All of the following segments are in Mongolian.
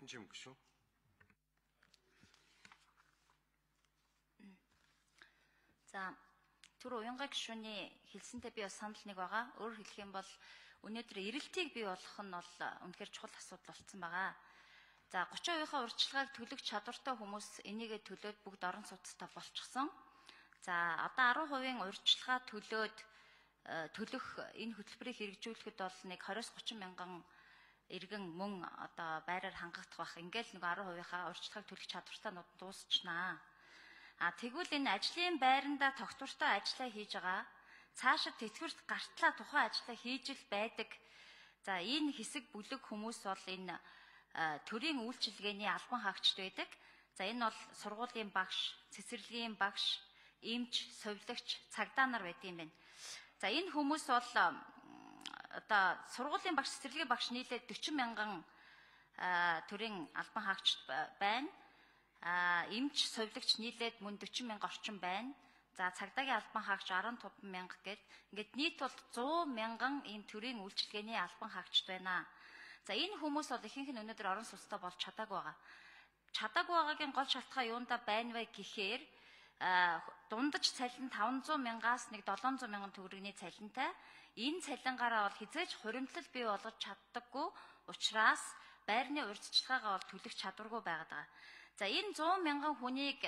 Эрдэнэчим гишүүн. За, түр уянга гишүүний хэлсэнтэй би бас санал нэг байгаа. Өөрөөр хэлэх юм бол өнөөдөр эрэлтийг бий болгох нь бол үнэхээр чухал асуудал болсон байгаа. За, 30%-ийнхаа урьдчилгааг төлөх чадвартай хүмүүс энийгээ төлөөд бүгд орон сууцтай болчихсон. За, одоо 10%-ийн урьдчилгаа төлөөд төлөх энэ хөтөлбөрийг хэрэгжүүлэхэд бол нэг 20-30 мянган иргэн мөн одоо байраар хангагдах байх. Ингээл нэг 10%-ийнхаа урьдчилгааг төлөх чадвартай нууд дуусчнаа. А тэгвэл энэ ажлын байранда тогтвортой ажиллаа хийж байгаа. Цаашид тэтгэврт гартлаа тухайн ажлаа хийж л байдаг. За, энэ хэсэг бүлэг хүмүүс бол энэ төрийн үйлчилгээний албан хаагчд байдаг. За, энэ бол сургуулийн багш, цэцэрлэгийн багш, эмч, сувилагч, цагдаа нар байдаг юм байна. За, энэ хүмүүс бол одоо сургуулийн багш, цэцэрлэгийн багш нийлээд 40 мянган төрийн албан хаагчд байна. Эмч, сувилагч нийлээд мөн 40 мянга орчим байна. За, цагдаагийн албан хаагч 15 мянга гээд ингээд нийт бол 100 мянган ийм төрийн үйлчилгээний албан хаагчд байна. За, энэ хүмүүс бол ихэнх нь өнөөдөр орон сууцтай болж чадаагүй байгаа. Чадаагүй байгаагийн гол шалтгаан юунда байна вэ гэхээр дундаж цалин 500 мянгаас нэг 700 мянган төгрөгийн цалинтай. Энэ цалингаараа бол хизээж хуримтлал бий болгож чаддаггүй учраас байрны урьдчилгаагаа бол төлөх чадваргүй байгаад байгаа. За, энэ 100 мянган хүнийг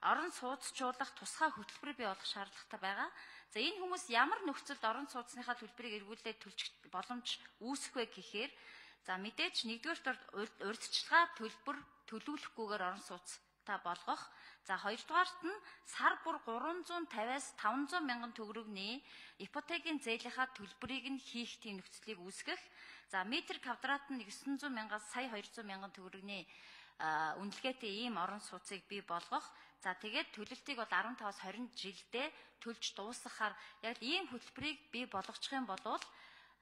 орон сууцчуулах тусгай хөтөлбөр бий болгох шаардлагатай байгаа. За, энэ хүмүүс ямар нөхцөлд орон сууцныхаа төлбөрийг эргүүлээд төлж боломж үүсэх вэ гэхээр за, мэдээж нэгдүгээрт урьдчилгаа төлбөр төлөвлөхгүйгээр орон сууцтай болгох. За, хоёрдугаарт нь сар бүр 350-аас 500 мянган төгрөгний ипотекийн зээлийнхаа төлбөрийг нь хийх тийм нөхцөлийг үүсгэх. За, метр квадрат нь 900 мянгаас сая 200 мянган төгрөгний үнэлгээтэй ийм орон сууцыг бий болгох. За, тэгээд төлөлтийг бол 15-аас 20 жилдээ төлж дуусгахаар яг л ийм хөтөлбөрийг бий болгочих юм бол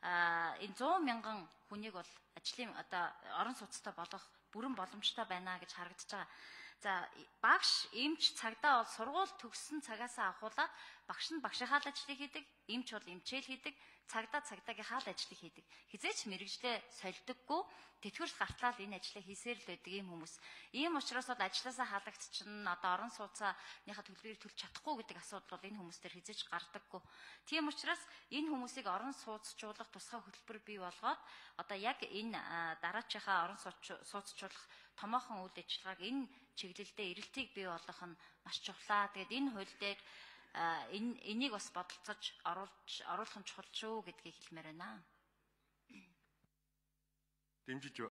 энэ 100 мянган хүнийг бол ажлын одоо орон сууцтай болгох бүрэн боломжтой байна гэж харагдаж байгаа. За, багш, эмч, цагдаа бол сургууль төгссөн цагаасаа ахуулаад багш нь багшийнхаа л ажлыг хийдэг, эмч бол эмчээл хийдэг, цагдаа цагдаагийнхаа л ажлыг хийдэг. Хизээч мэрэгжлээ сольдоггүй, тэтгэврт гартлаа л энэ ажлаа хийсээр л байдаг ийм хүмүүс. Ийм учраас бол ажлаасаа халагдчихна, одоо орон сууцныхаа төлбөрийг төлж чадахгүй гэдэг асуудал бол энэ хүмүүс дээр хизээч гардаггүй. Тийм учраас энэ хүмүүсийг орон сууцчуулах тусгай хөтөлбөр бий болгоод одоо яг энэ дараачийнхаа орон сууцчуулах томоохон үйл ажиллагааг энэ чиглэлдээ эрэлтийг бий болгох нь маш чухлаа. Тэгээд энэ хууль дээр энийг бас бодолцож оруулах нь чухал шүү гэдгийг хэлмээр байна. Дэмжиж